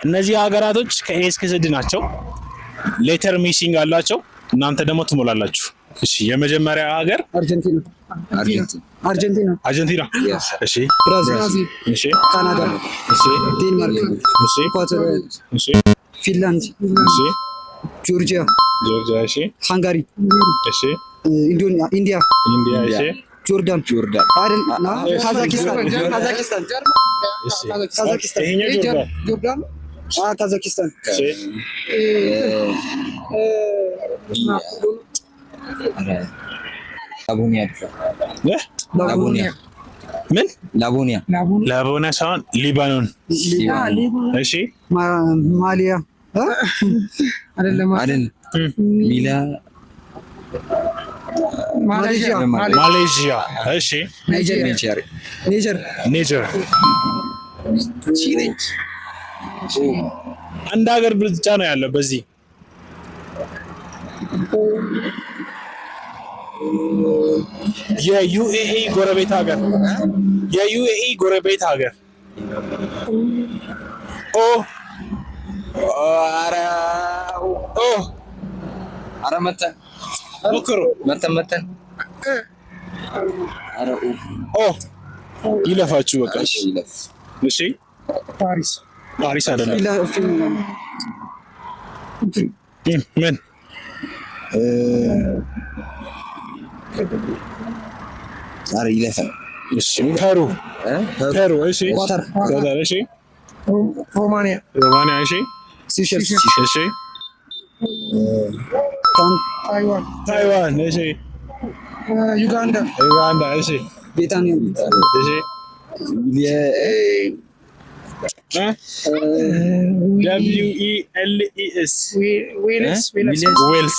እነዚህ ሀገራቶች ከ A እስከ Z ናቸው። Letter missing አላቸው። እናንተ ደግሞ ትሞላላችሁ። እሺ፣ የመጀመሪያ ሀገር? አርጀንቲና። አርጀንቲና። አርጀንቲና። አርጀንቲና። እሺ። ብራዚል። እሺ። ካናዳ። እሺ። ዴንማርክ። እሺ። ኢኳቶሪያ። እሺ። ፊንላንድ። እሺ። ጆርጂያ። ጆርጂያ። እሺ። ሃንጋሪ። እሺ። ኢንዲያ። ኢንዲያ። እሺ። ጆርዳን። ጆርዳን። አይደል? ካዛኪስታን፣ ካዛኪስታን። እሺ። ካዛኪስታን። ይሄኛው ጆርዳን። ጆርዳን፣ ካዛኪስታን። እሺ። ላቦኒያ። እ? ላቦኒያ። ምን? ላቦኒያ። ላቦና ሳይሆን ሊባኖን። እሺ። ማሊያ። አይደለም። አይደል? ሚላ ማሌዥያ። ማሌዥያ። እሺ። ናይጀር። ኒጀር። ኒጀር። ኒጀር። ቺነች። አንድ ሀገር ብቻ ነው ያለው በዚህ። የ UAE ጎረቤት ሀገር፣ የ UAE ጎረቤት ሀገር። ኦ። ኧረ። ኦ። ኧረ መተን። ሞክሩ። መተን መተን፣ ኧረ ኦ። ኦ፣ ይለፋችሁ በቃ። እሺ፣ ይለፍ። እሺ። ፓሪስ። ፓሪስ አይደለም። ምን? ኧረ ይለፈን። እሺ፣ ፔሩ። ፔሩ። እሺ። ኳታር። ኳታር። እሺ። ሮማኒያ። ሮማኒያ። እሺ። ሲሸልስ። እሺ። ታይዋን። ታይዋን። እሺ። ዩጋንዳ። ዩጋንዳ። እሺ። ቤታንያ። እሺ። እ? WELES። ዌልስ፣ ዌልስ። ዌልስ።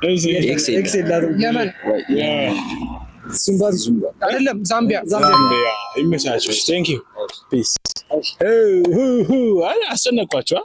እሺ። X። X የላትም። የመን። ዚምባብዌ። አይደለም፣ ዛምቢያ። ዛምቢያ። ይመቻችሁ። Thank you, peace። አስጨነቅኳችሁ።